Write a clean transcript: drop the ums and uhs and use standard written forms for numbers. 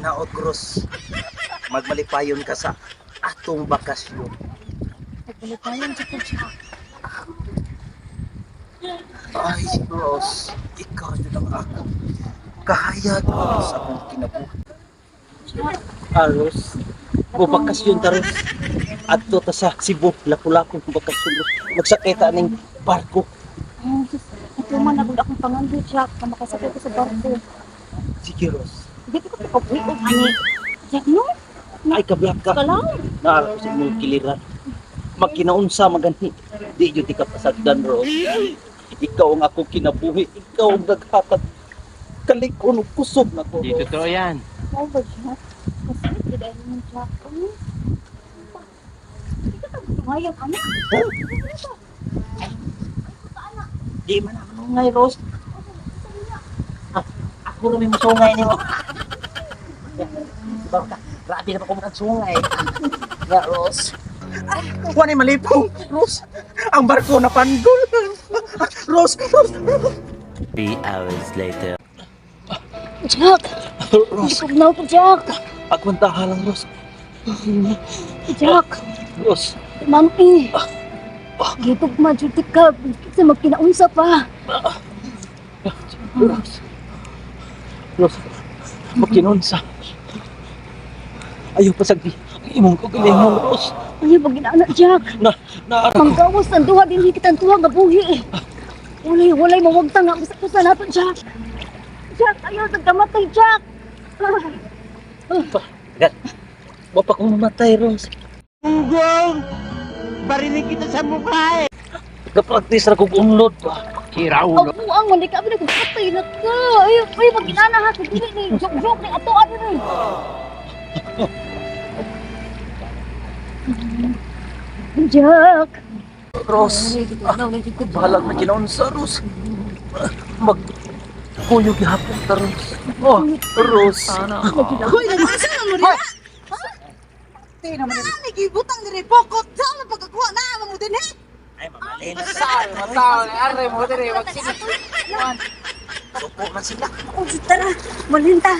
Hinaot, Ros. Magmalipayon ka sa atong bakasyon. Nagmalipayon sa ko, Jack. Ay, Ros, ikaw yun ang akong kahayag sa akong kinabuhi. Jack, Ah, Ros, bubakasyon ta, Ros. Adto ta sa Cebu, Lapu-Lapu, bakasyon, Ros. Magsakay ta ning barko. ay, sus, ito man na akong pangando, Jack, na makasakay ko sa barko. Sige, Ros. Hindi ko kapuwi ani. Jack, no? Ay, kablak ka. Kalaw. Naara ko sa imong kiliran. Magkinaunsa maganhi. Di jud ka pasagdan, Ros. Ikaw ang akong kinabuhi. Ikaw ang naghatag kalikon ug kusog nako. Di totoo yan. Oo ba, Jack? Kasi, hindi mo, Jack. Ano? Hindi ka tagtungayang anak. Di man ako nungay, Ros. Ah, ako ra may musungay nimo. Baka, grabe na pa ko sungay. Nga, Ros. Wala malipong, Ros. Ang barko na pandol. Ros, Ros, 3 hours later. Jack! Ros, Hindi ko, Jack! agwantaha lang, Ros. Jack! Ros, Mami! Gitugma, jud ka. Sa magkinaunsa pa. Ros. Ros, makinunsa. Ayaw pasagdi. Ang imong kagalingon, Ros. Ano ba ginaana, Jack? Na, naara ko. Manggawas ang duha din kitang tuwa nga buhi. Walay, walay mawagtang nga usa usa nato, Jack. Jack, ayaw nagkamatay, Jack. Gat, wa pa kong mamatay, Ros. Ugong! Barinig kita sa mukha eh! Gapractice ra kog unlod ba. Sira ulo. Ang buang man ka abi nagpatay na ka. Ayaw, ayaw pag ginana ha, sa dili ni joke joke ni ato ano ni. Jack. Ros, bahalag na ginaunsa, Ros. Mag kuyo gihapon ta, Ros. Oh, Ros. Hoy, nag-asa na mo rin. Ha? Nagibutang diri pokot sa mo pagkakuha na mo din he. Ay, mamalin. Mataw Suko na sila. Oh, tara, malinta.